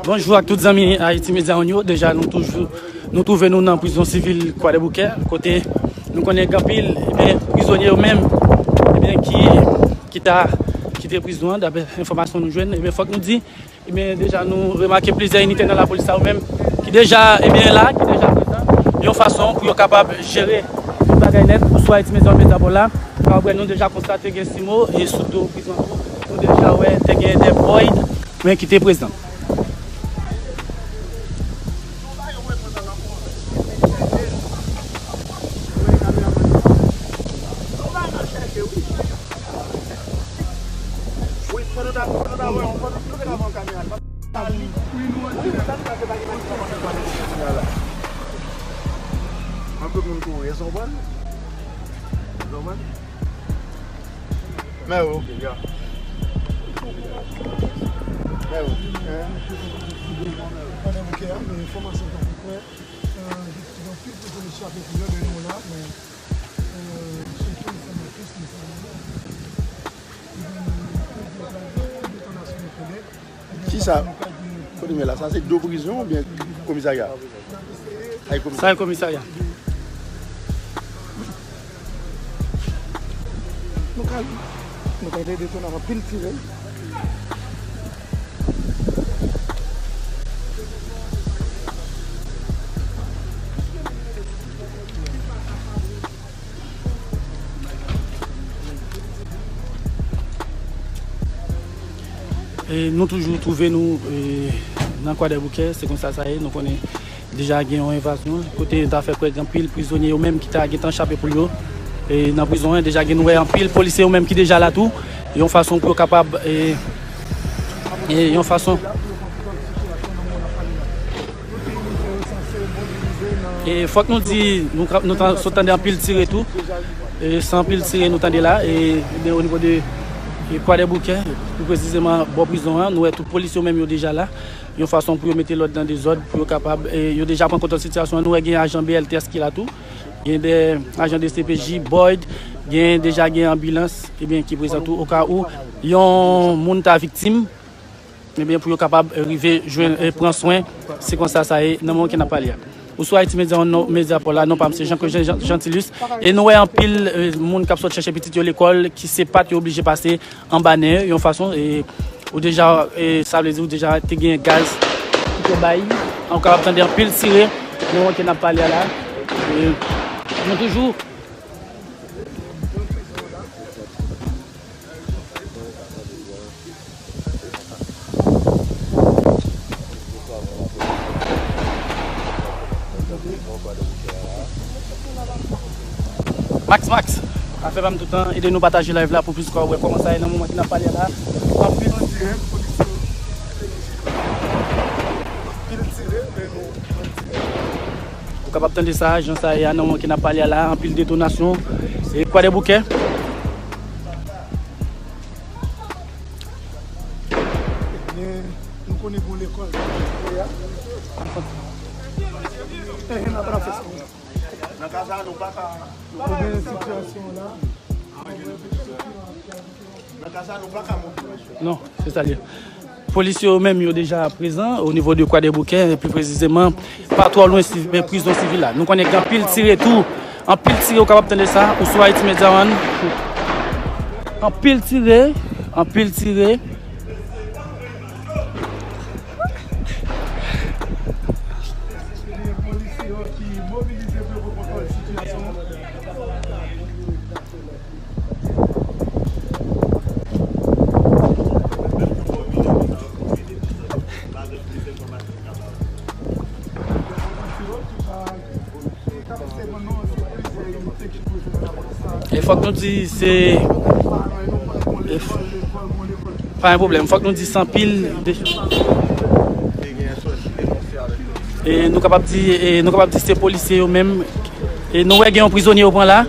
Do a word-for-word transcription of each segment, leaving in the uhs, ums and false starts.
Bonjou ak tout zanmi Haiti Media One yo. Deja nou toujou, nou twouve nou nan prizon sivil Kwadèboukè, kote nou konnen gen anpil, ebyen, prizonye yo menm, ebyen, ki, ki ta kite prizon an, daprè enfòmasyon nou jwenn. Ebyen, fòk nou di, ebyen, deja nou remake plizyè inite nan lapolis sa yo menm, ki deja, ebyen, la, ki deja prezan, yon fason pou yo kapab jere tout bagay nèt. Oswa Haiti Media One, Media Paul la, kapab wè nou deja konstate gen simo, e sou do prizon tou, nou deja wè te gen de boy, men ki te prezan. Anpil moun kouri, èske w konprann? Ou konprann? Mè wi, ok, ya. Mè wi, en. Pandan bouke a, men enfòmasyon k ap fè kwè, euh, gen anpil prizonye chape pou yo, men nou la, men, euh, sitou nou fè matris, nou fè matris. Kisa? Kote m ye la? Sa se do prizon oubyen komisarya? Ay, komisarya. Sa e komisarya. Nou ka, nou ka tande detonasyon, anpil tire. E nou toujou twouve nou, e, nan Kwadèboukè, se konsa sa ye. Nou konnen deja gen yon envazyon, kote yo ta fè kwè gen anpil prizonye yo menm ki ta gentan chape poul yo, e, nan prizon an. Deja gen, nou wè anpil polisye yo menm ki deja la tou, yon fason pou yo kapab, e, e, yon fason. E fòk nou di, nou, nou ta, sot tande anpil tire tou. E se anpil tire nou tande la. E, ebyen, o nivo de, e, Kwadèboukè, pi presizeman bò prizon an, nou wè tout polis yo menm yo deja la. Yon fason pou yo mete lòd nan dezòd, pou yo kapab, e, yo deja pran kontwòl sitiyasyon an. Nou wè gen ajan B L T S ki la tou. Gen de ajan de C P J, boy, gen, deja gen anbilans, ebyen, ki prezan tou, oka ou yon moun ta viktim. Ebyen, pou yo kapab, e, rive jwenn, e, pran swen, se konsa sa ye, nan moman ke n ap pale a. Ou sou Haiti Media One, non, Media Paul la, non pa m se Jean Claude Jean, Jean, Gentilus. E nou wè anpil, e, moun k ap sot chèche pitit yo lekòl, ki se pat yo oblije pase anba nen yo, yon fason, e, ou deja, e, sa vle di ou deja te gen gaz ki te bay, ou kapab tande anpil tire, nan moman ke n ap pale a la. E, nou toujou Max, Max, afè pa m toutan, ede nou pataje live la pou plis moun wè kòman sa ye nan moman ke n ap pale a la. Anpil tire, polis yo. Anpil tire, men nou. Ou kapab tande sa, jan sa ye a, nan moman ke n ap pale a la, anpil detonasyon. E Kwadèboukè. Ebyen, nou konnen gon lekòl. Nan ka sa, nou pa ka. Nou konnen sitiyasyon la. Nan ka sa, nou pa ka monte. Non, se sa l ye. Polis yo menm yo deja prezan o nivo de Kwadèboukè, e pi presizeman, pa twò lwen si-, e, prizon sivil la. Nou konnen gen anpil tire tou. Anpil tire, ou kapab tande sa, ou sou Haiti Media One. Anpil tire, anpil tire. Polisye yo ki mobilize pou yo pran kontwòl sitiyasyon an. E fòk nou di se, e f-, pa gen pwoblèm, fòk nou di se anpil de, e nou kapab di, e nou kapab di se polisye yo menm. E nou wè gen yon prizonye yo pran la.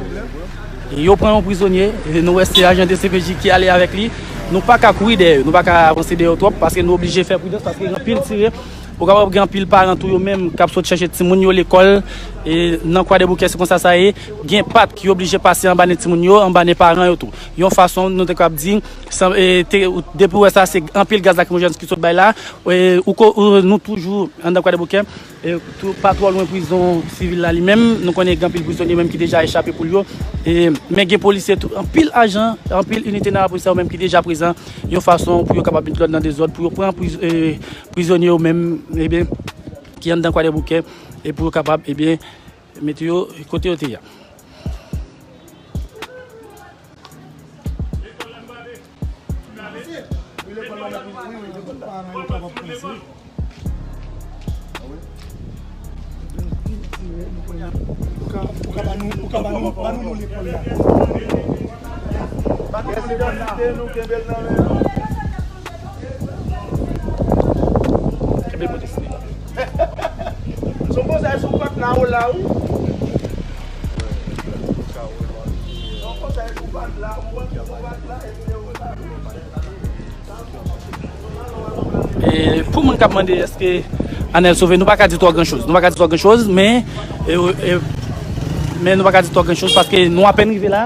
E yo pran yon prizonye. E nou wè se ajan de C P J ki ale avèk li. Nou pa ka kouri dèyè yo. Nou pa ka avanse dèyè yo twòp paske nou oblije fè pridans paske gen anpil tire. Ou kapab gen anpil paran tou yo menm k ap sot chèche timoun yo lekòl. E nan Kwadèboukè, se konsa sa ye. Gen pat ki oblije pase anba nen timoun yo, anba nen paran yo tou. Yon fason, nou te kab di, san, e, te, depi w wè sa, se anpil gaz lakrimojèn ki sot bay la. E, ou ko, ou, nou toujou anndan Kwadèboukè. E, tou, pa twò lwen prizon sivil la li menm. Nou konnen gen anpil prizonye menm ki deja echape poul yo. E, men gen polisye tou, anpil ajan, anpil inite nan lapolis sa yo menm ki deja prezan. Yon fason pou yo kapab met lòd nan dezòd, pou yo pran priz-, e, prizonye yo menm, ebyen, ki anndan Kwadèboukè, e pou yo kapab, ebyen, mete yo kote yo te ye a. Ou ka, ou ka ba nou, ou ka ba nou, ba nou non lekòl la. Ba nou non lekòl la. Kenbe l pou deside. Son konsèy sou pòt la, ou la, wi. Son konsèy sou pòt la, ou wè sou pòt la, epi ou la. E pou moun k ap mande èske Anèl sove, nou pa ka di twò gran choz. Nou pa ka di twò gran choz, men, e, e, men nou pa ka di twò gran choz paske nou apèn rive la.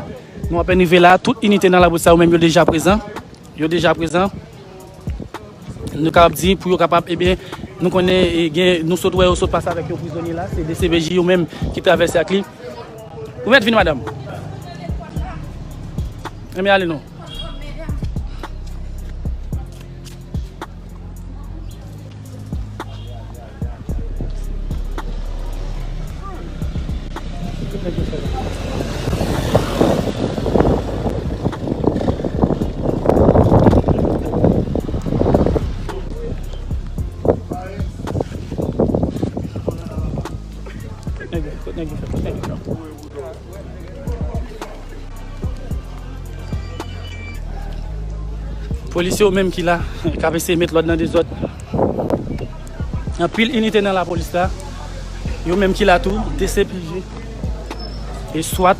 Nou apèn rive la. Tout inite nan lapolis sa yo menm yo deja prezan. Yo deja prezan. Nou kapab di pou yo kapab, ebyen, nou konnen, e, gen, nou sot wè yo sot pase avèk yon prizonye la. Se D C P J yo menm ki travèse ak li. Ou mèt vin, madanm. Ebyen, ale non. Polisye yo menm ki la, k ap eseye met lòd nan dezòd. Anpil inite nan lapolis la, yo menm ki la tou, D C P J e swat.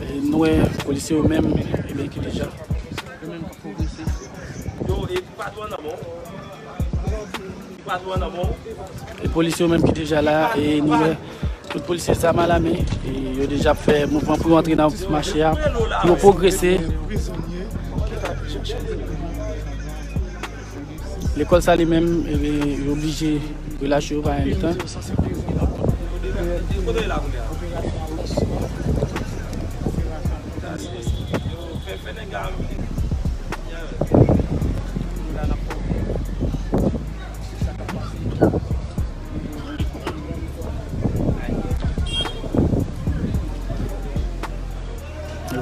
E nou wè polisye yo menm, ebyen, ki deja. Yo menm k ap pwogrese. Yo, e pa twò nan men w. E polisye yo menm ki deja la, e nou wè tout polisye zam alamen, e yo deja ap fè mouvman pou yo antre nan mache a, pou yo pwogrese. Lekòl sa li menm, e, yo oblije relache yo pa gen tan.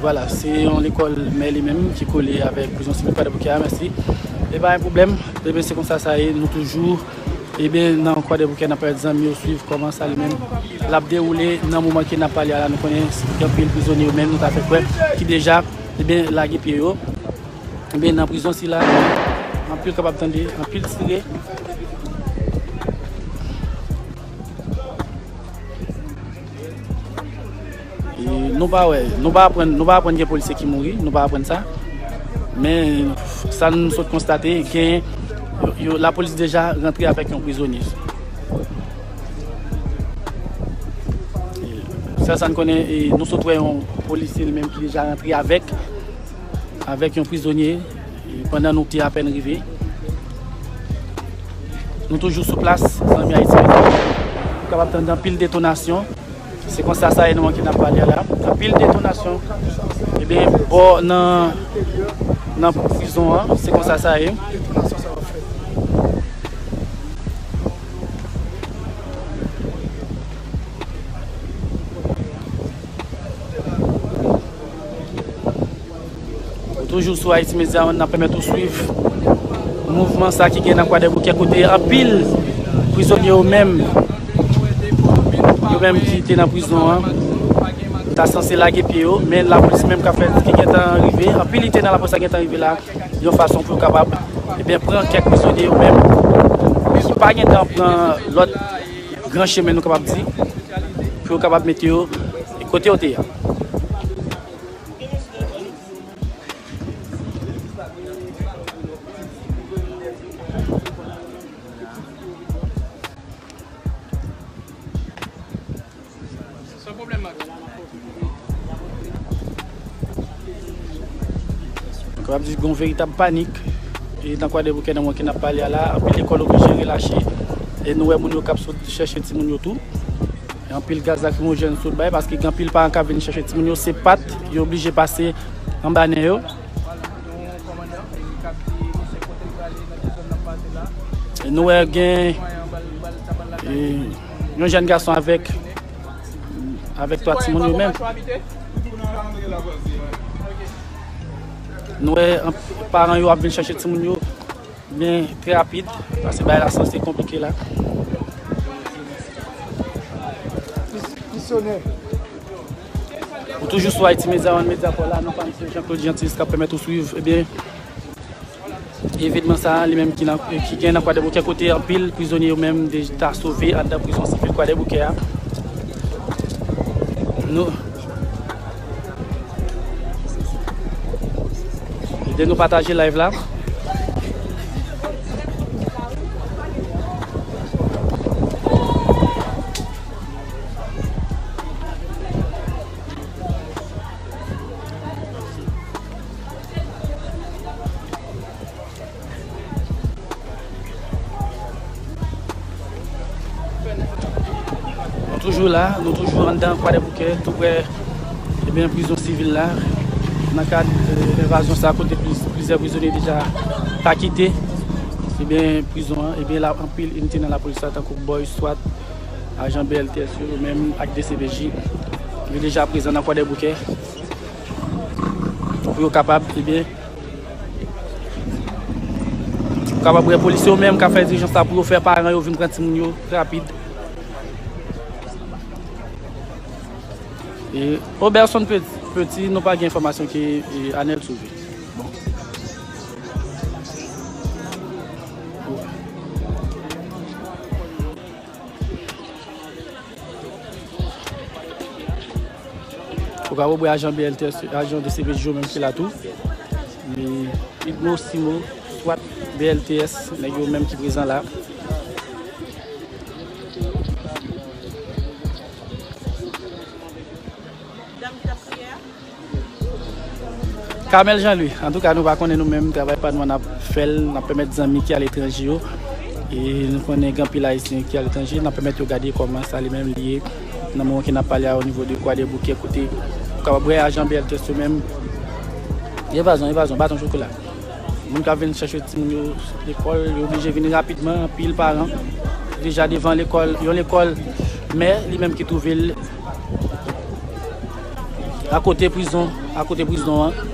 Vwala, se yon lekòl mè li menm ki kole avèk prizon sivil Kwadèboukè a, mèsi. E pa yon pwoblèm, ebyen se konsa sa ye, nou toujou, ebyen nan Kwadèboukè n ap pèdi zanmi yo, swiv kòman sa li menm l ap dewoule nan moman ke n ap pale a la, nou konnen gen anpil prizonye yo menm, nou ta fè kwè, ki deja, ebyen, lage pye yo. Ebyen, nan prizon sila, anpil kapab tande, anpil tire. E nou pa wè, nou pa aprann, nou pa aprann gen polisye ki mouri, nou pa aprann sa. Men sa n sot konstate, gen, yo, yo, lapolis deja rantre avèk yon prizonye. E sèl sa n konnen, e nou sot wè yon polisye li menm ki deja rantre avèk, avèk yon prizonye, e pandan nou te apèn rive. Nou toujou sou plas, zanmi Ayiti. Ou kapab tande anpil detonasyon. Se konsa sa ye nan moman ke n ap pale a la. Anpil detonasyon. Ebyen, bò nan, nan prizon an, se konsa sa ye. Toujou sou Haïti Media One, n ap pèmèt ou swiv mouvman sa ki gen nan Kwadèboukè, kote anpil prizonye yo menm, yo menm ki te nan prizon an, ta sanse lage pye yo, men lapolis menm k ap fè ki gentan rive, anpil lite nan lapolis la gentan rive la, yon fason pou yo kapab, ebyen, pran kèk prizonye yo menm, ki pa gentan pran lòt gran chemen, nou kapab di, pou yo kapab mete yo kote yo te ye a. Kapab di gon veritab panik. E nan Kwadèboukè, nan moman ke n ap pale a la, anpil lekòl oblije relache. E nou wè moun yo k ap sot chèche timoun yo tou. E anpil gaz lakrimojèn sot bay, paske gen anpil paran k ap vin chèche timoun yo, se pat, yo oblije pase anba nen yo. E nou wè gen, e, yon jèn gason avèk, avèk twa timoun yo menm. Nou wè, an, paran yo ap vin chèche timoun yo, men trè rapid, paske bagay la sanse konplike la. Ou toujou sou Haïti Media One, Mediaport la, nou pa misye Jean Claude Jeantis k ap pèmèt ou swiv, ebyen, evènman sa a, li menm ki nan, ki gen nan Kwadèboukè, kote anpil prizonye yo menm de, ta sove anndan prizon sivil Kwadèboukè a. Nou, ede nou pataje live la. Nou toujou la, nou toujou anndan Kwadèboukè, tou prè, ebyen, prizon sivil la. Nan kad, eh, envazyon sa, kote pliz-, plizyè prizonye deja pa kite, ebyen, prizon an, ebyen, la, anpil inite nan lapolis la, tankou bòy, swat, ajan B L T S yo, yo menm ak D C P J, yo deja prezan nan Kwadèboukè pou yo kapab, ebyen, pou kapab wè polisye yo menm k ap fè dilijans la pou yo fè paran yo vin pran timoun yo trè rapid. E Oberson Petit, Petit, nou pa gen enfòmasyon ke, e, Anel sove. Bon. Ou ka wè ajan B L T S, ajan D C P J yo menm ki la tou. Men Igno Simo, swat B L T S, nèg yo menm ki prezan la. Carmel Jean Louis, antouka, nou pa konnen nou menm, travay pa nou an, n ap fè l, n ap pèmèt zanmi ki aletranje yo, e nou konnen gen anpil Ayisyen ki aletranje, n ap pèmèt yo gade kòman sa li menm li ye, nan moman ke n ap pale a, o nivo de Kwadèboukè, kote ou kapab wè ajan B L T S yo menm, evazyon, evazyon, baton chokola. Moun k ap vin chèche timoun yo lekòl, yo oblije vini rapidman, anpil paran deja devan lekòl, yon lekòl mè, li menm ki twouve l akote prizon, akote prizon an.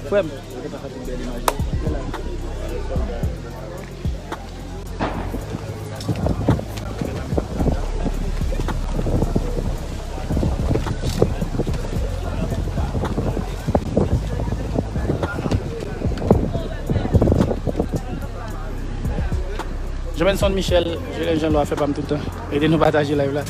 Frè m, Jovenson Michel, Julien Jean Lwa fè pa m tout tan. Ede nou pataje live la.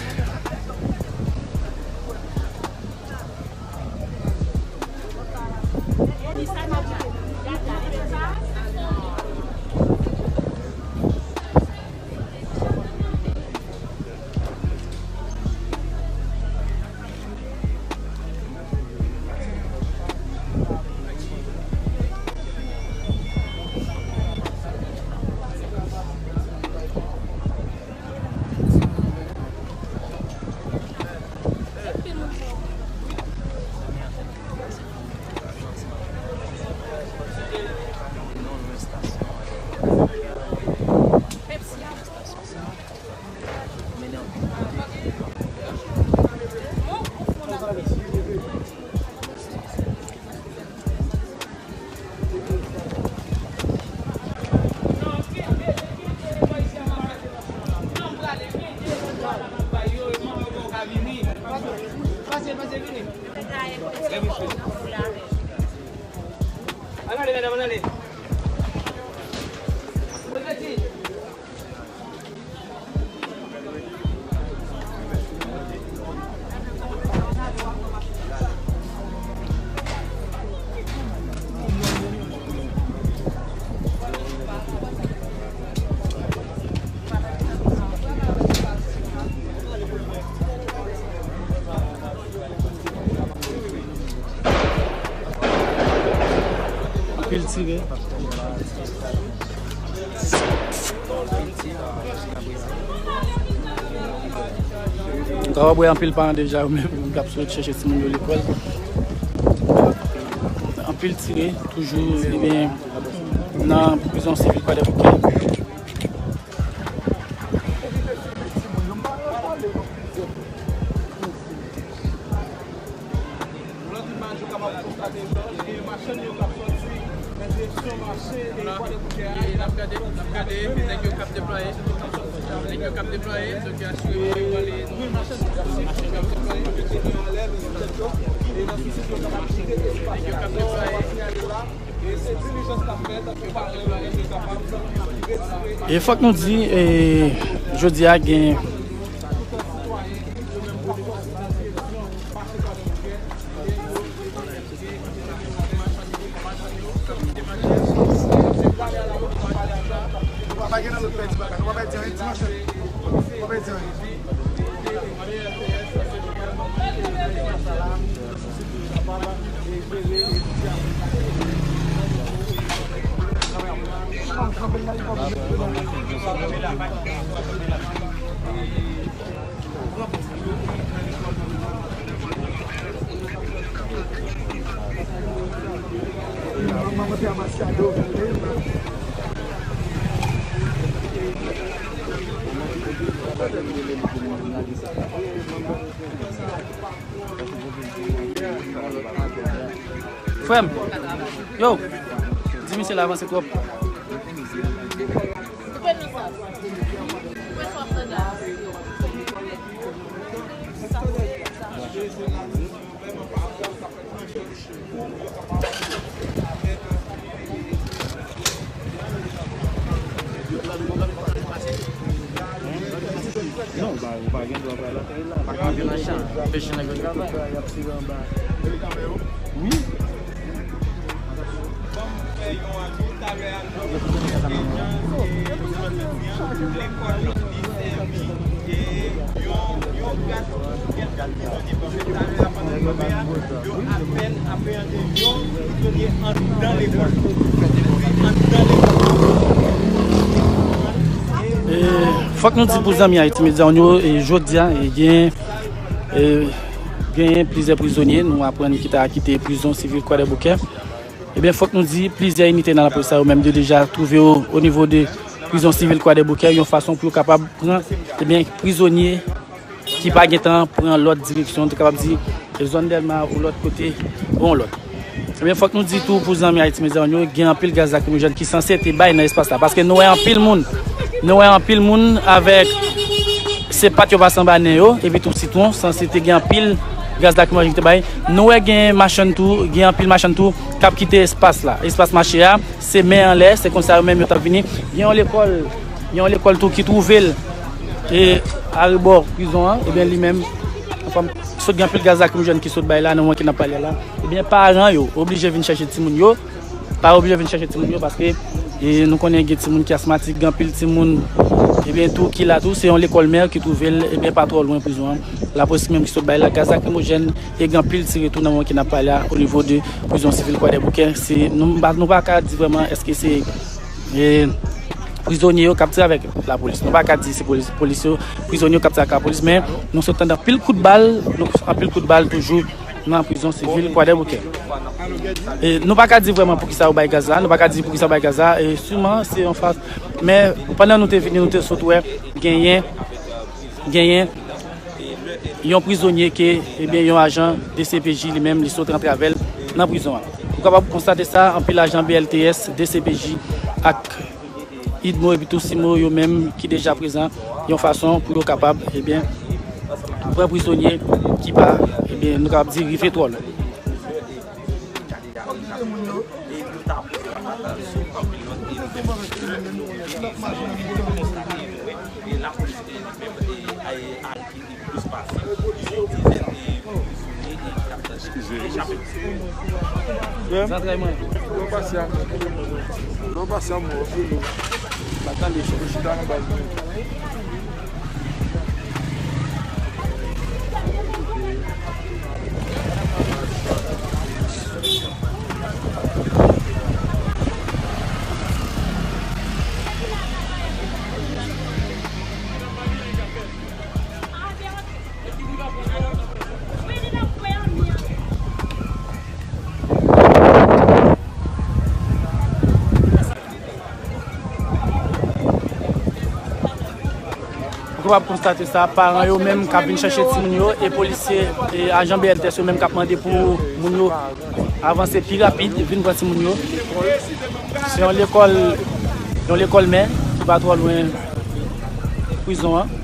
Ann ale, medam, ann ale. Anpil tire. Nou kapab wè anpil paran deja yo menm k ap sot chèche timoun yo lekòl. Anpil tire, toujou, ebyen, nan prizon sivil Kwadèboukè. Lòt imaj yo kapab konstate, Jòj, gen machann yo k ap sòti nan direksyon mache e Kwadèboukè a. E n ap gade, n ap gade, nèg yo k ap deplwaye. Nèg yo k ap deplwaye, donk yo asire yo prale nan machann yo k ap deplwaye. E nan sou sit yo kapab kite espas la. Nèg yo k ap deplwaye. E se dilijans k ap fèt pou paran yo kapab retire. E fòk nou di, e, jodi a gen Frè m, yo, di misye la avanse twòp. Non, ou pa, ou pa gen dwa pral antre la. Pa ka antre nan chan. Anpeche nèg yo travay. Wi. Ban m fè yon ajout talè a, nou te di jan ke jodi a, lekòl li sèvi e yon, yon gad pou kèk prizonye, paske talè a pandan n kanpe a, yo apèn apeyande yon prizonye anndan lekòl. Anndan lekòl. E, fòk nou di pou zanmi Haiti Media One yo, e, jodi a, e, gen, e, genyen plizyè prizonye, nou aprann ki ta kite prizon sivil Kwadèboukè. Ebyen, fòk nou di, plizyè inite nan lapolis sa yo menm yo deja twouve yo o nivo de prizon sivil Kwadèboukè, yon fason pou yo kapab pran, ebyen, prizonye ki pa gentan pran lòt direksyon, nou te kapab di, e, zòn Dèlma ou lòt kote, bon, lòt. Ebyen, fòk nou di tou pou zanmi Haiti Media One yo, gen anpil gaz lakrimojèn ki sanse te bay nan espas la, paske nou wè anpil moun, nou wè anpil moun avèk se pat yo pase anba nen yo, epi tou sitwon, sanse te gen anpil gaz lakrimojèn ki te bay. Nou wè gen machann tou, gen anpil machann tou k ap kite espas la, espas mache a, se men anlè, se konsa yo menm yo t ap vini. Gen yon lekòl, gen yon lekòl tou ki twouve l, e, arebò prizon an, ebyen li menm, anfòm, sot gen anpil gaz lakrimojèn ki sot bay la, nan moman ke n ap pale la. Ebyen, paran yo oblije vin chèche timoun yo, pa oblije vin chèche timoun yo, paske, e, nou konnen gen timoun ki asmatik, gen anpil timoun, ebyen, tou ki la tou, se yon lekòl mè ki twouve l, ebyen, pa twò lwen prizon an. Lapolis menm ki sot bay la, gaz lakrimojèn, e gen anpil tire tou nan moman ke n ap pale a, o nivo de prizon sivil Kwadèboukè. Se, nou pa, nou pa ka di vrèman èske se, e, prizonye yo k ap tire avèk lapolis. Nou pa ka di se polis, polis yo, prizonye yo k ap tire ak lapolis, men nou sot tande anpil kout bal, nou, anpil kout bal toujou nan prizon sivil Kwadèboukè. E, nou pa ka di vrèman poukisa yo bay gaz la, nou pa ka di poukisa yo bay gaz la, e siman se yon faz. Men pandan nou te vini, nou te sot wè genyen, genyen yon prizonye ke, ebyen, yon ajan D C P J li menm, li sot rantre avè l nan prizon an. Ou kapab konstate sa, anpil ajan B L T S, D C P J ak UDMO epi tou CIMO yo menm ki deja prezan yon fason pou yo kapab, ebyen, pran prizonye ki pa, ebyen, nou kapab di rive twò lwen. Sou anpil lòt e nou menm, e lapolis e li menm e al ki plis pase yon dizèn e prizonye e k ap tante echape. Zantray mwen. Lè w pase a, lè w pase a, mwen, anpil ou pa tande, chita nan baz mwen. Ou kapab konstate sa, paran yo menm k ap vin chache timoun yo, e polisye, e ajan B N T S yo menm k ap mande pou moun yo avanse pi rapid, vin pran timoun yo. Se yon lekòl, yon lekòl men, ki pa twò lwen prizon an.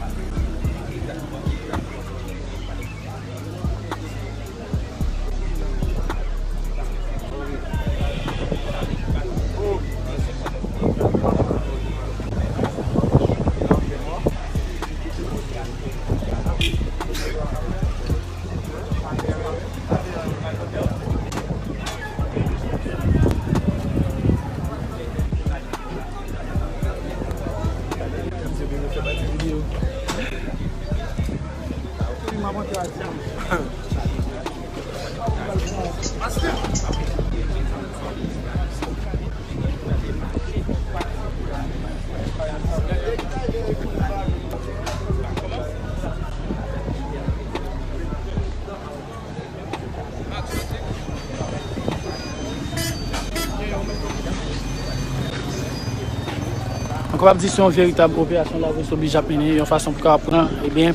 Nou kapab di se yon veritab operasyon lapolis oblije ap mennen, yon fason pou kapab pran, ebyen,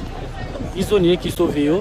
prizonye ki sove yo.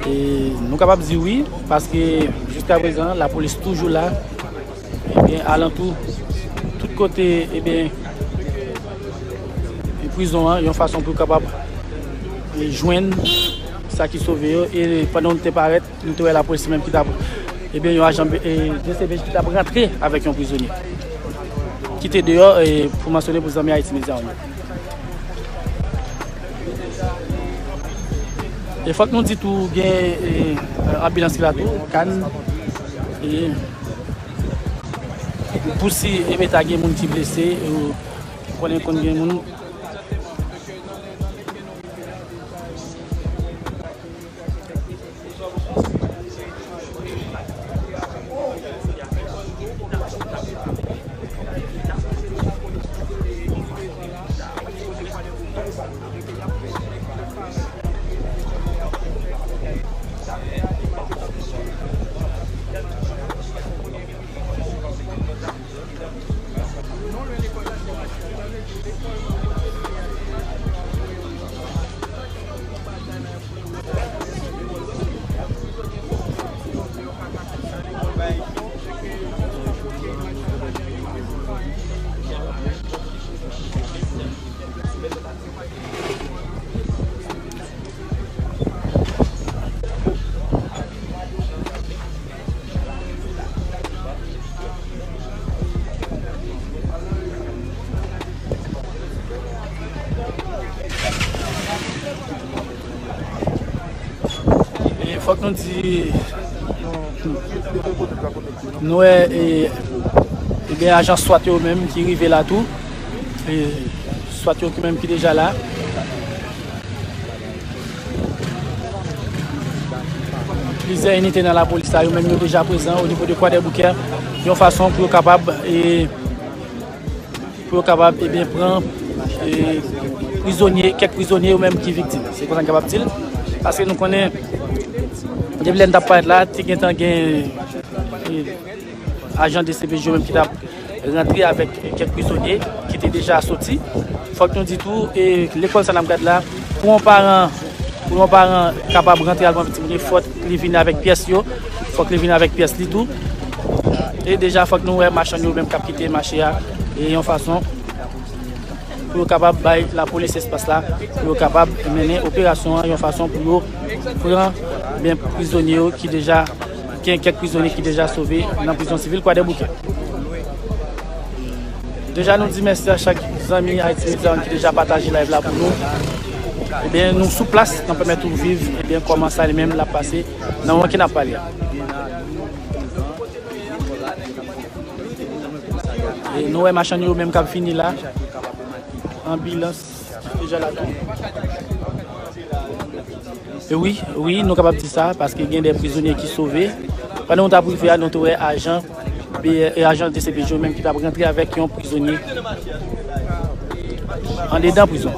E nou kapab di wi, paske jiska prezan, lapolis toujou la. Ebyen, alantou, tout kote, ebyen, e prizon an, yon fason pou yo kapab, e, jwenn sa ki sove yo. E pandan nou te parèt, nou te wè lapolis menm ki t ap, ebyen, yon ajan, e, D C P J ki t ap rantre avèk yon prizonye ki te deyò, e, pou mansyone pou zanmi Haiti Media yo. E fòk nou di tou gen, e, anbilans ki la tou, kan, e, pou si, e, meta gen moun ki blese, e, konnen konn gen moun. E fòk nou di, nou wè, e, e gen ajan swat yo menm ki rive la tou. E swat yo ki menm ki deja la. Plizyè inite nan lapolis la, yo menm yo deja prezan o nivo de Kwadèboukè, yon fason pou yo kapab, e, pou yo kapab, ebyen, pran, e, prizonye, kèk prizonye yo menm ki viktim. Se konsa n kapab di l. Paske nou konnen, Depi lè n t ap parèt la, te gentan gen, eh, ajan D C P J yo menm ki t ap rantre avèk kèk prizonye ki te deja soti. Fòk nou di tou, eh, lekòl sa n ap gad la, pou yon paran, pou yon paran kapab rantre al pran pitit li, fòk li vini avèk pyès yo, fòk li vini avèk pyès li tou. E deja fòk nou wè machann yo menm k ap kite mache a, e yon fason pou yo kapab bay lapolis espas la, pou yo kapab mennen operasyon an yon fason pou yo pran, ben, prizonye yo ki deja, gen kèk prizonye ki deja sove nan prizon sivil Kwadèboukè. Deja nou di mèsi a chak zanmi Haiti Media ki deja pataje live la pou nou. Ebyen, nou sou plas, n ap pèmèt ou viv, ebyen, kòman sa li menm l ap pase nan moman ke n ap pale a. E nou wè machann yo menm k ap vini la. Anbilans deja la tou. E wi, wi, nou kapab di sa, paske gen de prizonye ki sove. Pandan nou t ap rive a, nou te wè ajan, e, ajan D C P J yo menm ki t ap rantre avèk yon prizonye andedan prizon.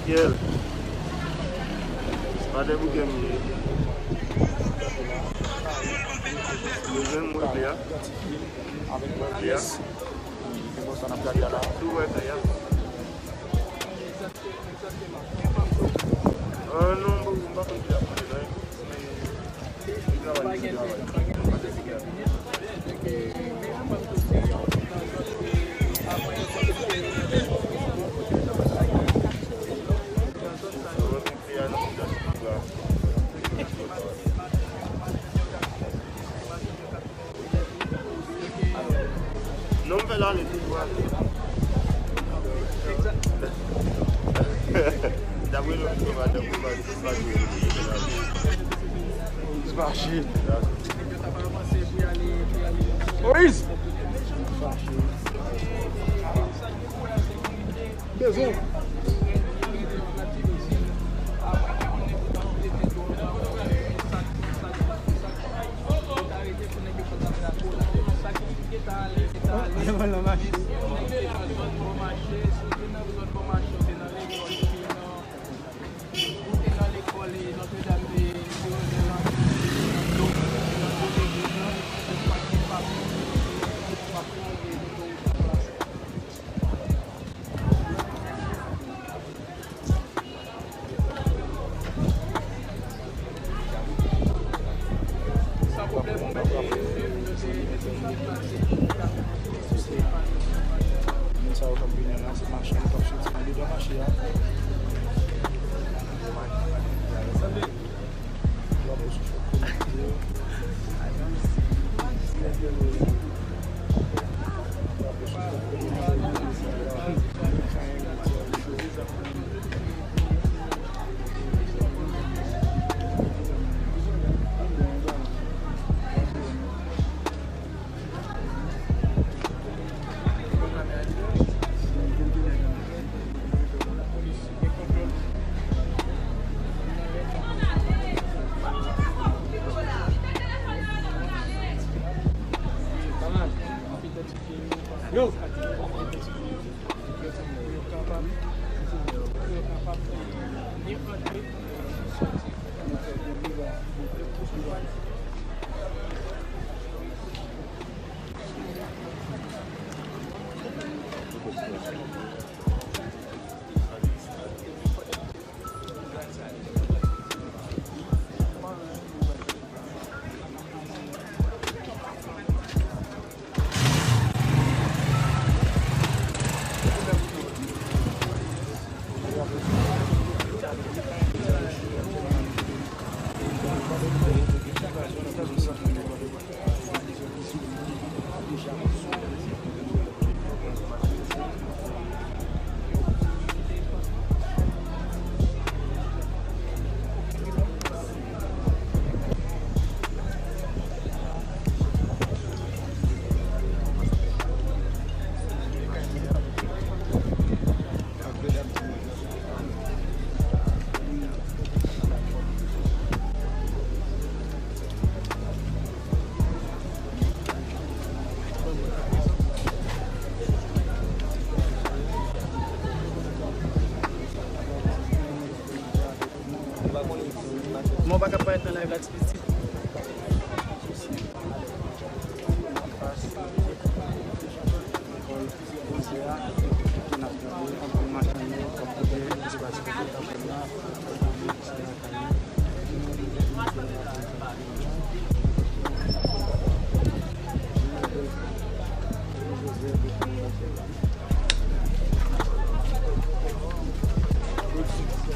Kyèl. Kwadèboukè m ye. Yo jwenn mwen kle a. Avèk mwen kle a. Se konsa n ap gade a la. Tou wè kle a. Ah, non, m pa konn ki ap mande la. Non, m fè l ale toujou ale. Dapre lòt yo, madanm ou pa di, pa di. Mache. Moïse! Bezwen. Moun sa yo k ap vini an, se machann k ap soti andedan mache a. Yo!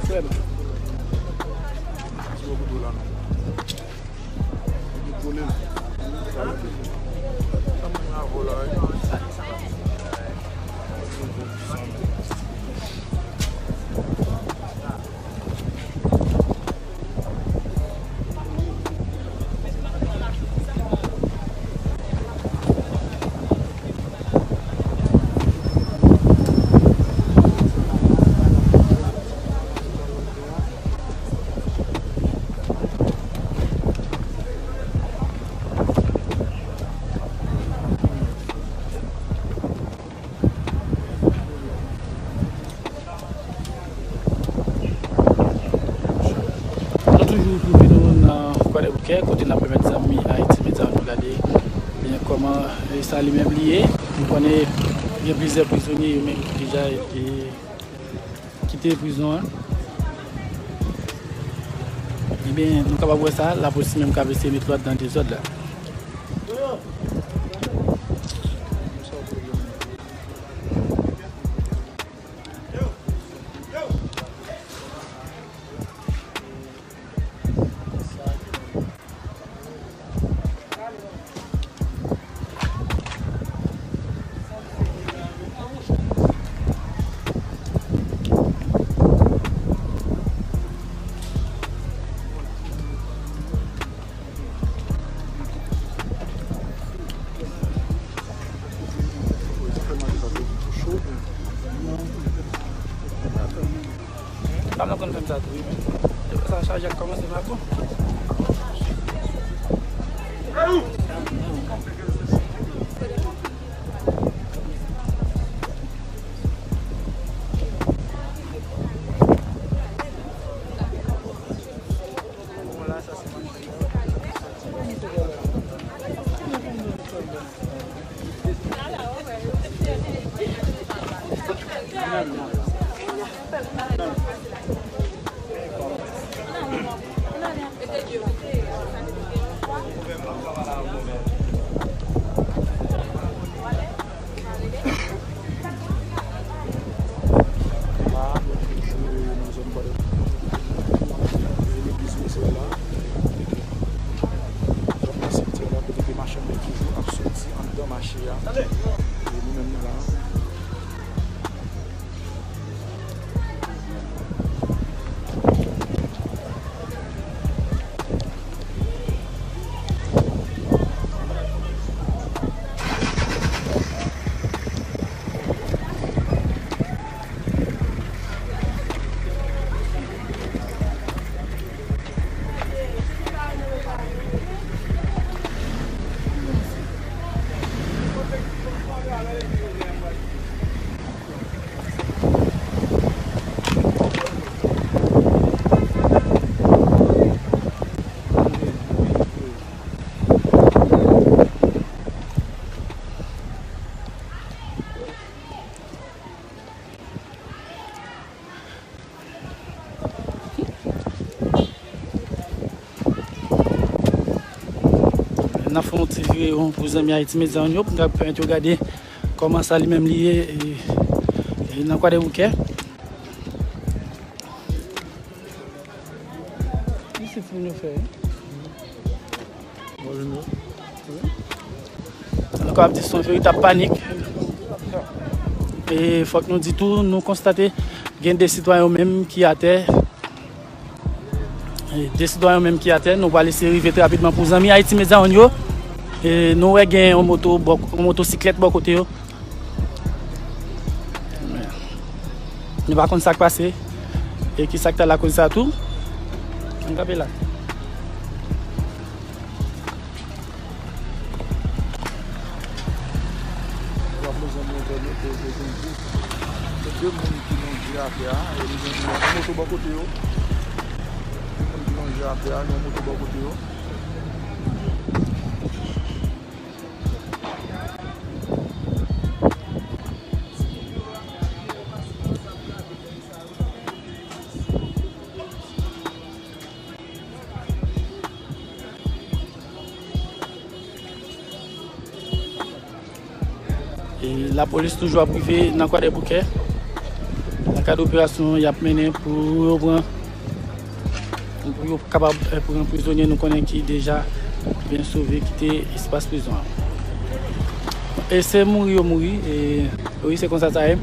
Frè m. Ti bò kote w la non. Li kole l. Sa mwen avè w la, wi. Nou toujou twouve nou nan Kwadèboukè, kote n ap pèmèt zanmi Ayiti Medya nou gade byen kòman, e, sa li menm li ye. Nou konnen gen plizyè prizonye yo menm ki deja, e, kite prizon an. Ebyen, nou kapab wè sa, lapolis menm k ap eseye met lòd nan dezòd la. Dam nan konn fè m sa tou, wi, men. Depi sa chaje ak kòmanse, m ap bon. Legliz Wesèl la. Zòn nan, simityè la, kote ke machann nèg toujou ap soti anndan mache a. E nou menm nou la. N ap fè yon ti vire pou zanmi Ayiti Medya yo, pou n ka pèmèt yo gade kòman sa li menm li ye, e, e nan Kwadèboukè. Isit moun yo fè. Nou kapab di se yon veritab panik. E fòk nou di tou, nou konstate gen de sitwayen yo menm ki atè. E de sitwayen yo menm ki atè, nou pral eseye rive trè rapidman pou zanmi Ayiti Medya yo. E nou wè gen yon moto, bò, yon motosiklèt bò kote yo. Nou pa konn sa k pase e ki sa k ta lakoz sa tou. Ann kanpe la. N ap bezwen montre nou ke gen de, de moun ki lonje atè a, e li gen yon moto bò kote yo. De moun ki lonje atè a, yon moto bò kote yo. E Lapolis toujou ap rive nan Kwadèboukè nan kad operasyon y ap mennen pou yo pran, pou yo kapab, eh, pran prizonye nou konnen ki deja byen sove kite espas prizon an. E se mouri yo mouri, e wi, se konsa sa ye.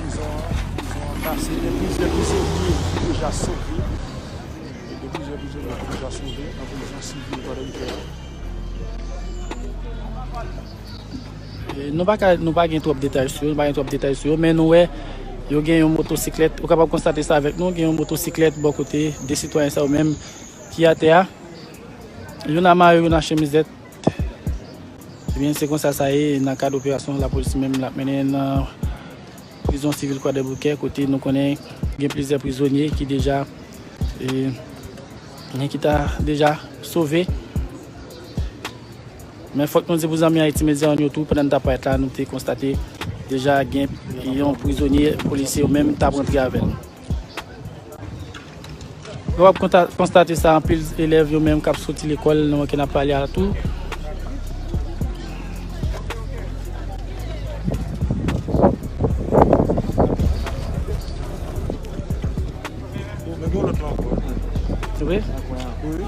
Prizon an, prizon an kase, gen plizyè prizonye ki deja sove. Gen plizyè prizonye ki deja sove nan prizon sivil Kwadèboukè a. E, nou pa ka, nou pa gen twòp detay sou yo, nou pa gen twòp detay sou yo, men nou wè yo gen yon motosiklèt, ou kapab konstate sa avèk nou, gen yon motosiklèt bò kote de sitwayen sa yo menm ki atè a. Youn a mayo, youn a chemizèt. Ebyen, se konsa sa ye nan kad operasyon lapolis menm l ap mennen nan prizon sivil Kwadèboukè, kote nou konnen gen plizyè prizonye ki deja, e, gen ki ta deja sove. Men fòk nou di pou zanmi Ayiti Medya yo tou, pandan n t ap parèt la, nou te konstate deja gen yon prizonye polisye yo menm t ap rantre avè l. W ap konta-, konstate sa, anpil elèv yo menm k ap soti lekòl nan moman ke n ap pale a tou. Wi. Wi.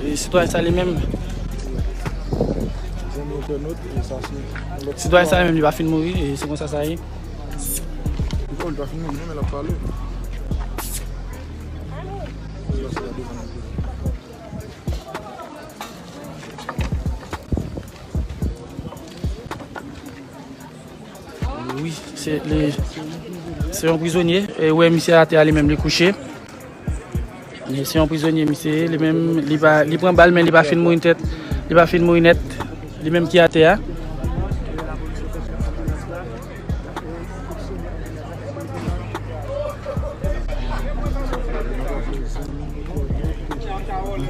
E sitwayen sa li menm. Zanmi entènot, e sa se yon lòt sitwayen sa li menm, li pa fin mouri, e se konsa sa ye. Li pa, li pa fin mouri, non, men l ap pale. Wi, se li, se yon prizonye. E, ou wè misye atè a, li menm li kouche. E se yon prizonye misye ye, li menm li pa, li pran bal, men li pa fin mouri tèt, li pa fin mouri nèt. Li menm ki atè a.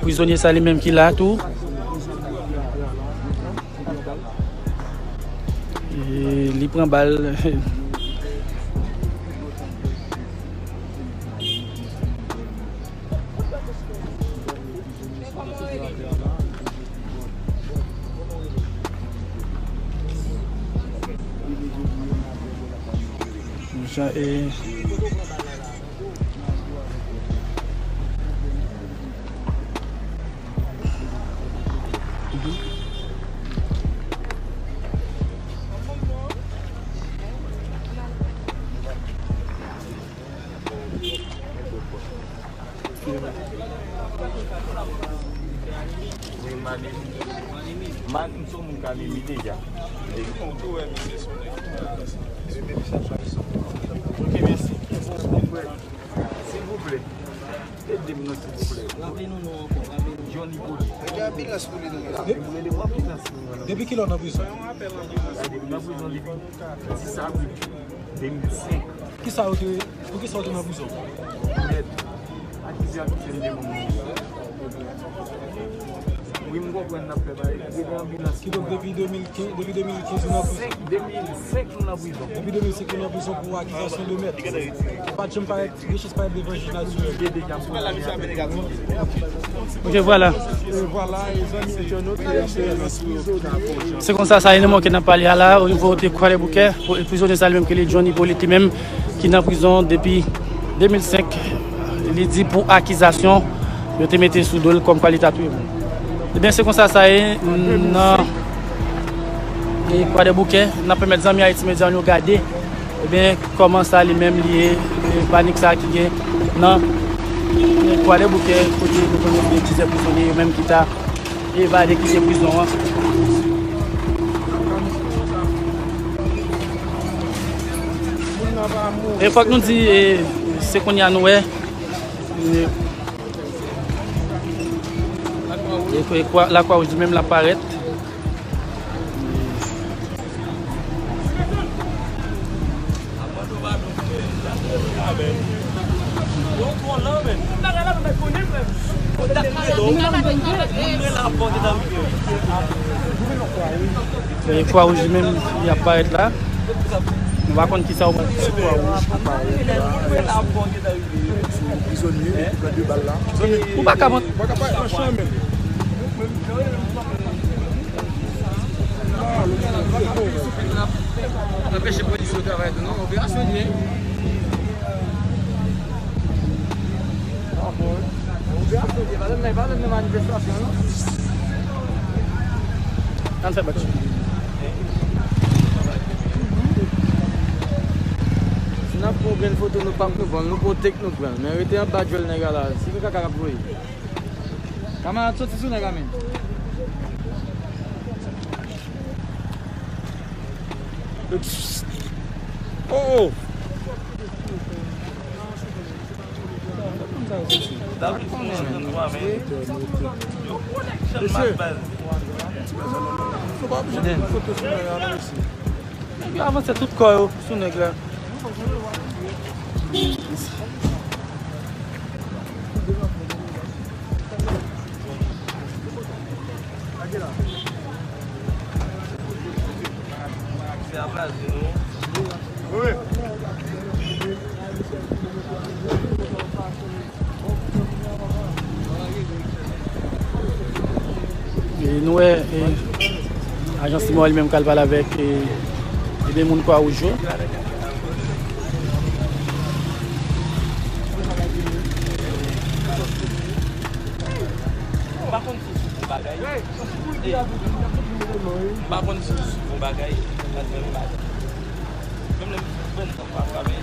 Prizonye sa li menm ki la tou. E, li pran bal. Jan, e, Wi, m ale. M a, m se yon moun k ale wi deja. Ok, mèsi. Silvouplè. Ede m non, silvouplè. Raple nou non ankò, raple nou. Johnny Poly. Mete anbilans pou li non. Depi kilè w nan prizon? Gade, m nan prizon depi dis avril de mil senk. Kisa yo te, poukisa w te nan prizon? Poumèt akizasyon de moun. Wi, m konprann n ap fè bagay. Rele anbilans. Kidonk, depi de mil kenz, depi de mil kenz, ou nan prizon? Senk, de mil senk, m nan prizon. Depi de mil senk, ou nan prizon pou akizasyon de mèt. Ou pa t janm parèt, gen chans parèt devan jij la. Li te deja pran. Ok, vwala. E vwala, e zanmi entènot, e se nan prizon. Se konsa sa ye, nan moman ke n ap pale a la, o nivo de Kwadèboukè, prizonye sa li menm ke li Johnny Polit li menm, ki nan prizon depi de mil senk, li di pou akizasyon yo te mete sou do l kòmkwa li ta touye moun. Ebyen, se konsa sa ye nan, e, Kwadèboukè, n ap pèmèt zanmi Ayiti Medya yo gade, ebyen, kòman sa li menm li ye, e, panik sa ki gen nan, e, Kwadèboukè, kote nou konnen gen plizyè prizonye yo menm ki ta evade kite prizon an. E fòk nou di, e, se kounye a nou wè, e, E kwa, Lakwa Wouj li menm l ap parèt. E Kwa Wouj li menm li ap parèt la. Nou pa konn kisa ou pral di sou Kwa Wouj. Sou prizonye ki pran de bal la. Ou pa ka mont. Ou pa ka parèt nan chan, men. Anpeche polis yo travay tou non, operasyon li ye. Operasyon li ye, pa menm, pa menm manifestasyon non. Ann fè bak. Si n ap pran yon grenn foto, nou p ap nou pran l, nou pran tek nou pran l. Men rete anba djòl nèg la la, se kaka k ap voye. Kamarad, soti sou nèg la, men. Oh, oh. Mesye, nou pa oblije pran foto sou nèg la, non, mesye. Nèg yo avanse tout kò yo sou nèg la. E nou wè, e, ajan Simon li menm k al pale avèk, e, e de moun Kwa Wouj yo. M pa konn si w sou bon bagay. M pa konn si w sou bon bagay. Menm lè m sou bon, m pa frape.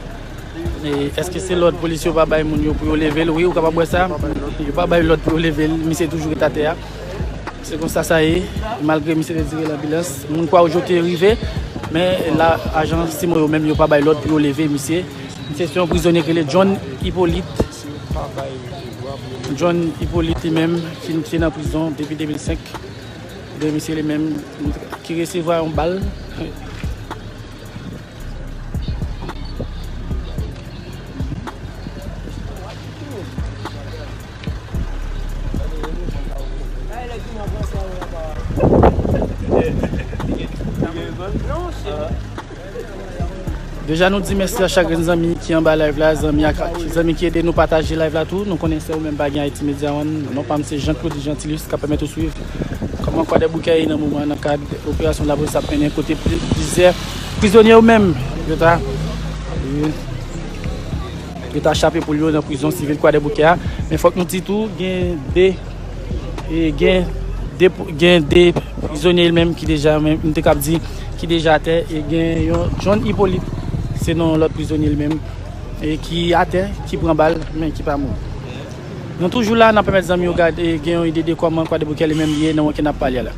E èske se lòd polis yo pa bay moun yo pou yo leve l? Wi, ou kapab wè sa. Yo pa bay lòd pou yo leve l. Misye toujou ret atè a. Se konsa sa ye. Malgre misye te tire lanbilans, moun Kwa Wouj yo te rive. Men la, ajan Simon yo menm, yo pa bay lòd pou yo leve misye. Misye se yon prizonye ki rele John Hyppolite. John Hyppolite li menm, ki, ki nan prizon depi de mil senk. De misye li menm, ki resevwa yon bal. Deja, nou di mèsi a chak grenn zanmi ki anba live la, zanmi ak, zanmi ki ede nou pataje live la tou. Nou konnen se ou menm pa gen Haiti Media One. Non pa m se Jean Claude Gentilius k ap pèmèt ou swiv kòman Kwadèboukè ye nan moman an nan kad operasyon lapolis ap mennen kote pli-, plizyè prizonye yo menm yo ta, yo ta chape poul yo nan prizon sivil Kwadèboukè a. Men fòk nou di tou, gen de, e gen de, gen de prizonye li menm ki deja, menm, m te kab di, ki deja atè, e gen yon John Hyppolite, se non lòt prizonye li menm, e ki atè, ki pran bal, men ki pa mouri. Nou toujou la, n ap pèmèt zanmi yo gade, gen yon ide de kòman Kwadèboukè li menm li ye nan moman ke n ap pale a la.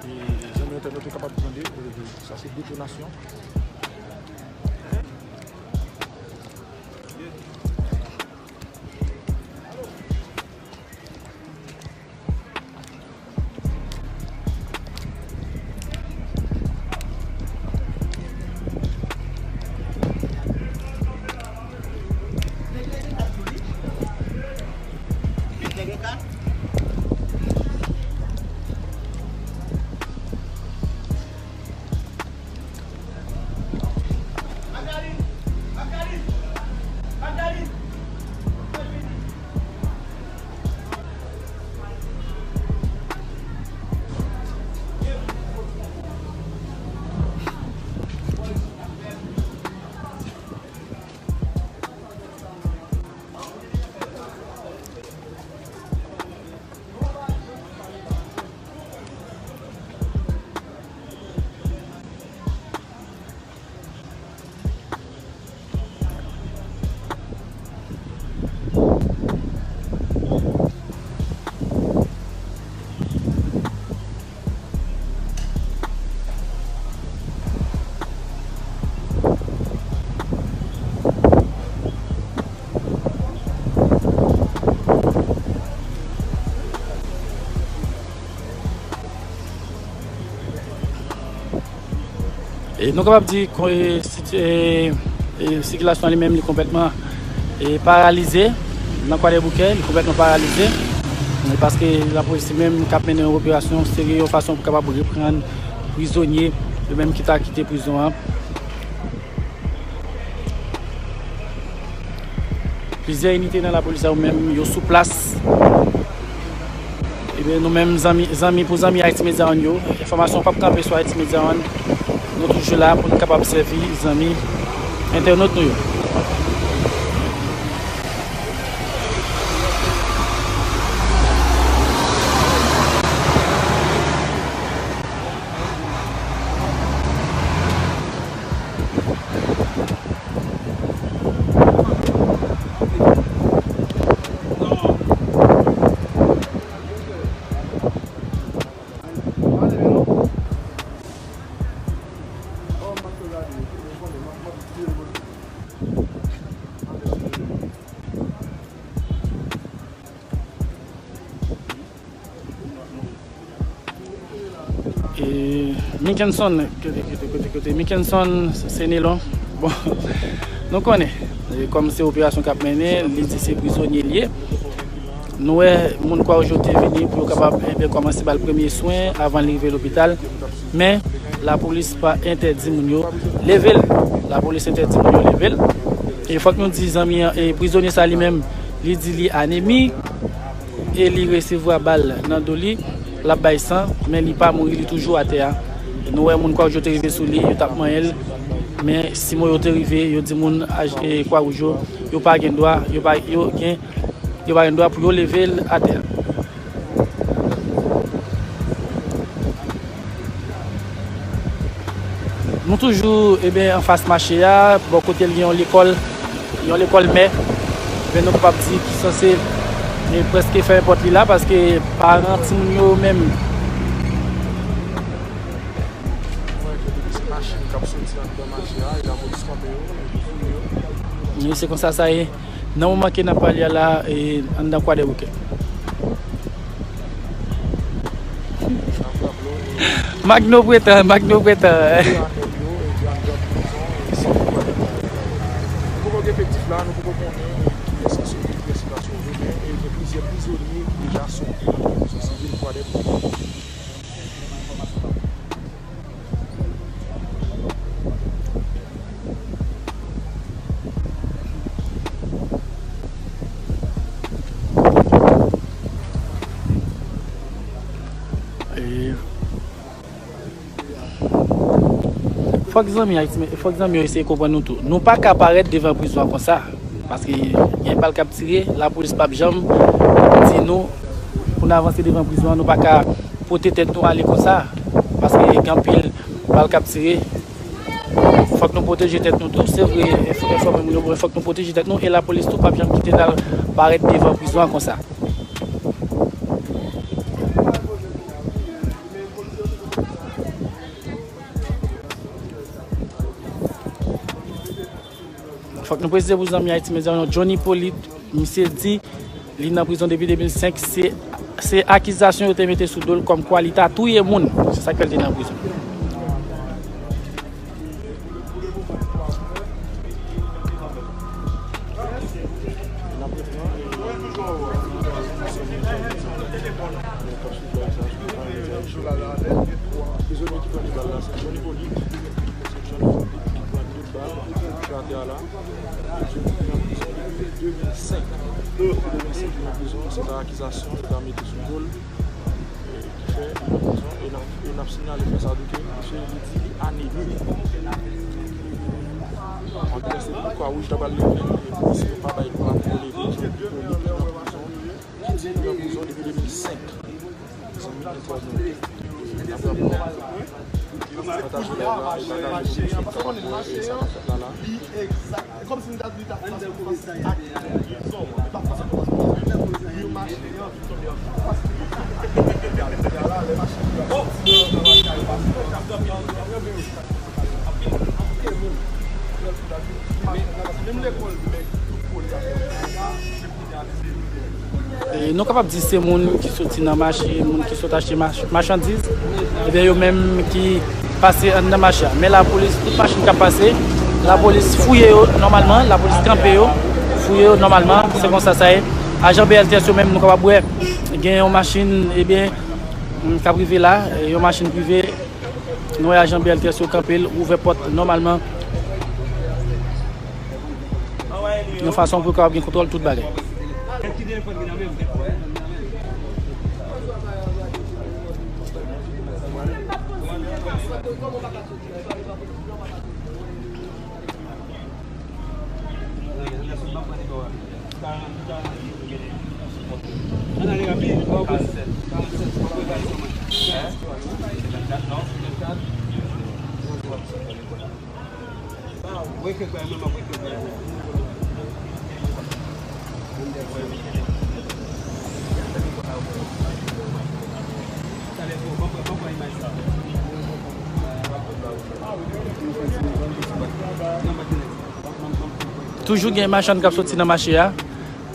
E, zanmi entènot yo kapab tande, e, sa se detonasyon. E nou kapab di, e, situ- e, e, sikilasyon an li menm li konplètman, e, paralize nan Kwadèboukè, li konplètman paralize. E paske lapolis li menm k ap mennen yon operasyon serye yon fason pou kapab reprann prizonye yo menm ki ta kite prizon an. Plizyè inite nan lapolis la yo menm yo sou plas. Ebyen, nou menm zanmi, zanmi pou zanmi Haiti Media One yo, enfòmasyon p ap kanpe sou Haiti Media One. Nou toujou la pou nou kapab sèvi zanmi entènot nou yo. E, Mickenson, kote, kote, kote, kote, Mickenson Senelon. Bon, nou konnen, e, kòm se operasyon k ap mennen, li di se prizonye l ye. Nou wè moun Kwawouj yo te vini pou yo kapab, ebyen, kòmanse ba l premye swen avan l rive lopital. Men, lapolis pa entèdi moun yo leve l. Lapolis entèdi moun yo leve l. E fòk nou di zanmi an, e prizonye sa li menm, li di li anemik e li resevwa bal nan do li, l ap bay san, men li pa mouri, li toujou atè a. Nou wè moun Kwawouj yo te rive sou li, yo t ap manyen l, men simo yo te rive, yo di moun aj- e Kwawouj yo, yo pa gen dwa, yo pa, yo gen, yo pa gen dwa pou yo leve l atè a. Nou toujou, ebyen, anfas mache a, bò kote l gen yon lekòl, yon lekòl mè. Ebyen, nou kapab di ki sanse, e, prèske fèmen pòt li la, paske paran timoun yo menm. Wi, se konsa sa ye. Nan moman ke n ap pale a la, e, anndan Kwadèboukè. Magno Pretan, Magno Pretan. Nou poko gen efektif la, nou poko konnen kiyès ki soti, kiyès ki pa soti, men, e, gen plizyè prizonye ki deja soti nan prizon sivil Kwadèboukè. E, fòk zanmi Ayiti, fòk zanmi yo eseye konprann nou tou. Nou pa ka parèt devan prizon an konsa. Paske gen bal k ap tire, lapolis p ap janm di nou pou n avanse devan prizon an, nou pa ka pote tèt nou ale konsa. Paske gen anpil bal k ap tire. Fòk nou pwoteje tèt nou tou. Se vre, enfòme moun yo, men fòk nou pwoteje tèt nou. E lapolis tou p ap janm kite n al parèt devan prizon an konsa. Fòk nou presize pou zanmi Ayiti Medya yo, Johnny Polit, misye di li nan prizon depi de mil senk, se, se akizasyon yo te mete sou do l kòmkwa li ta touye moun. Se sa k fè l te nan prizon. Prizonye ki pran de bal la, se Johnny Polit, se Johnny Polit ki pran de bal, ki atè a la. Johnny te nan prizon depi de mil senk. Depi de mil senk li nan prizon, se ta akizasyon yo ta mete sou do l. Ki fè li nan prizon, e n ap, e n ap sinyale fè sa tou ke misye li di li anemik. Antouka, se poukwa Wouj ta pral leve l, e polisye yo pa bay dwa pou yo leve Johnny Polit ki nan prizon, ki di li nan prizon depi de mil senk. Zanmi entènot, n ap rapò pataje live la, e pataje pou nou kapab wè, e sa k ap fèt la la. E nou kapab di se moun ki soti nan mache, moun ki sot achte mach- machandiz. Ebyen, yo menm ki Pase anndan mache a. Men lapolis, tout machin k ap pase, lapolis fouye yo nòmalman, lapolis kanpe yo, fouye yo nòmalman, se konsa sa ye. Ajan B L T S yo menm, nou kapab wè, gen yon machin, ebyen, k ap rive la, yon machin prive, nou wè ajan B L T S yo kanpe l, ouvè pòt nòmalman. Yon fason pou yo kapab gen kontwòl tout bagay. Toujou gen machann k ap soti nan mache a,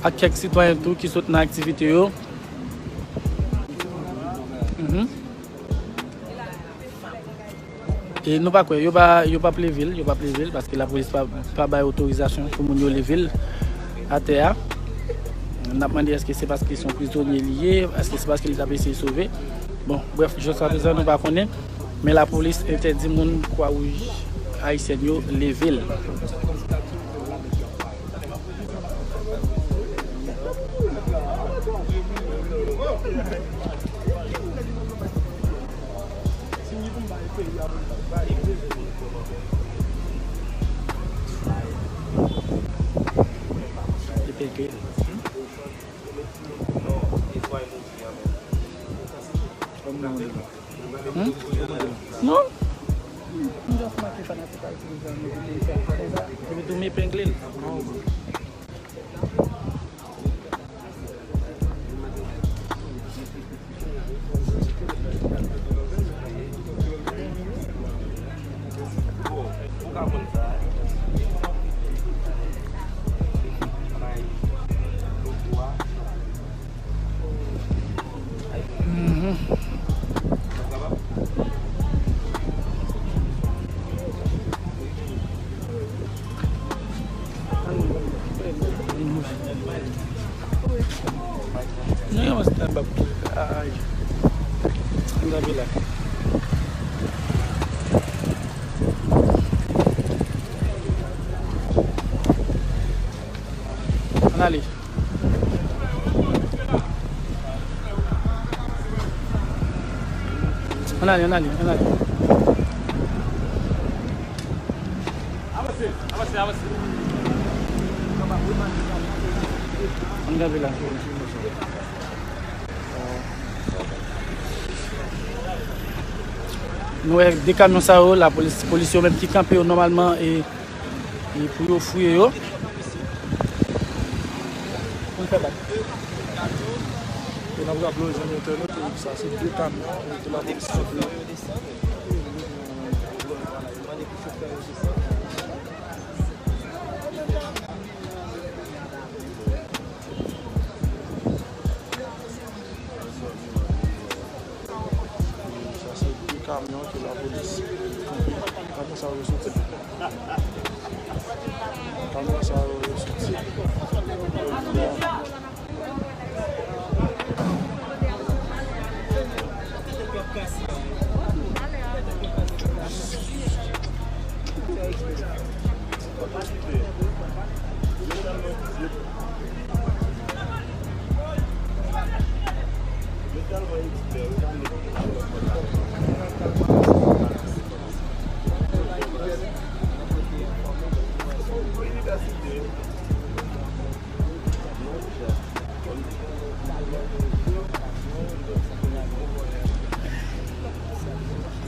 ak kèk sitwayen tou ki sot nan aktivite yo. Mhm. E nou pa kwè, yo pa, yo p ap leve l, yo p ap leve l, paske lapolis pa, pa bay otorizasyon pou moun yo leve l atè a. N ap mande èske se paske se yon prizonye li ye, èske se paske li t ap eseye sove. Bon, brèf, jiskaprezan nou pa konnen, men lapolis entèdi moun Kwawouj ayisyèn yo leve l. Hmm? Non. M just make fanatik a itilize an epi tou m epengle l. Mhm. Nou gen yon stand up. Ay. Ann ale la. Ann ale. Ann ale, ann ale, ann ale. Ann kanpe la. Nou wè de kamyon sa yo, lapolis, polis yo menm ki kanpe yo nòmalman e, e pou yo fouye yo. Pou l fè bak. E n ap raple w, zanmi entènot, sa se de kamyon ke lapolis kanpe yo. Sa se de kamyon ke lapolis kanpe. Kamyon sa yo soti. Kamyon sa yo soti.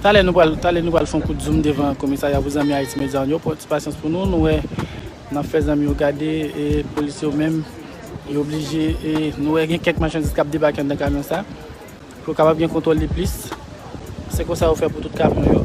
Talè nou pral, talè nou pral fè yon kout zoom devan komisarya pou zanmi Haiti Media yo. Pran ti pasyans pou nou, nou wè n ap fè zanmi yo gade, e polis yo menm, yo oblije, e nou wè gen kèk machandiz k ap debake anndan kamyon sa, pou yo kapab gen kontwòl li plis. Se konsa yo fè pou tout kamyon yo.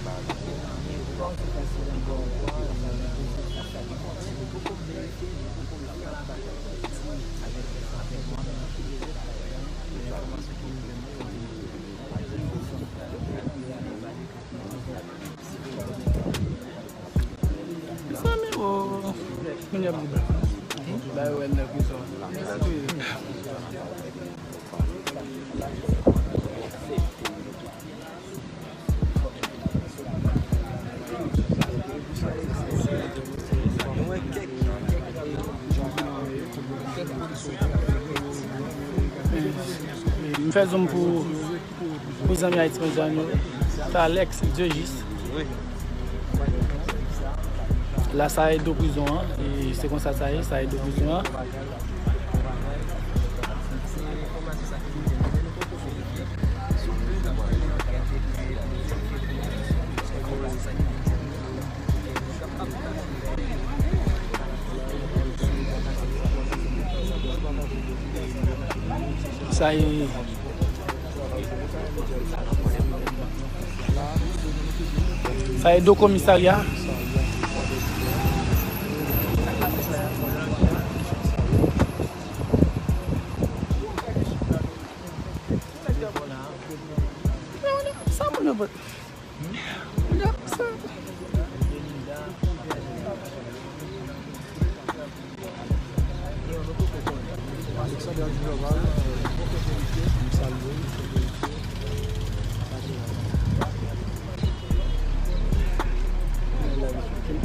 Mezanmi, o, moun y ap di ba yo wè nan prizon. M fè zoom pou, pou zanmi Ayiti, zanmi Talex Dieujuste. La sa e do prizon an, e se konsa sa ye, sa e do prizon an. Sa e, sa e do komisarya. Sa moun nan pot. Moun nan sa. Alexander Duval, m salye w.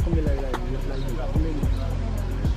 Konbyen live la? Konbyen live la?